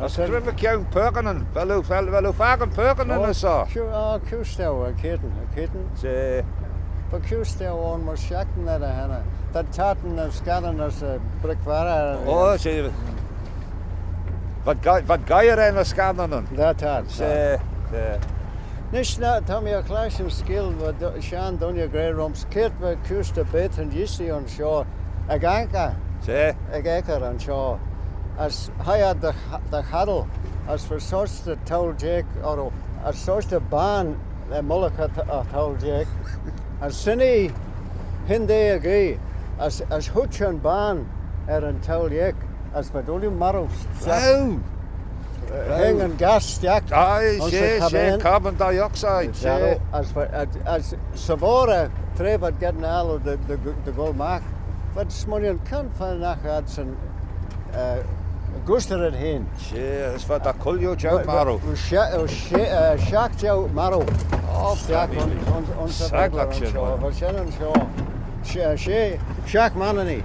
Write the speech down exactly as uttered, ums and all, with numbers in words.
As cre'n va kione perkynyn? Vel oo, vel, vel oo fakin perkynyn ayns shoh? Kiu-, oh, kuse daue, eh, keayrtyn, eh, keayrtyn. She. Va kuse daue ayn myr shiaghtin er dy henney. T'ad tayrtyn ny scannyn as, eh, brick-varrey. Oh, she. V'ad ge-, v'ad geiyrt er ny scannyn. T'ad, t'ad. She, she. Nish na, ta mee er clashtyn skeeal, va do-, shenn dooinney gra rhym's, kiart va kuse dy Baatran Yeesey ayns shoh, ec anchey. She. Ec eaghar ayns shoh. As hie ad dy ch-, dy chaddil, as va sorçh dy towl-jeig orroo, as sorçh dy bane, eh, mullagh y t-, y towl-jeig. As shen eh hyndaa echey, as, as huitt yn bane er yn towl-jeig, as v'ad ooilley marroo. Wow! Eh, hing yn gas stiagh. Aye, ayns she, y she, carbon dioxide, she. Marroo, as va, as, as sy voghrey, tra v'ad geddyn aaloo dy, dy, dy gholl magh, v'ad smooinaghtyn, cre'n fa nagh v'adsyn, eh, gushtey red hene. She, as v'ad dy chooilley jeu marroo. She, she, eh, shiaght jeu marroo. Oh, stiagh, family. Ayns, ayns, ayns y saglagh shen, va shen ayns shoh. She, she, shiaght Manninee.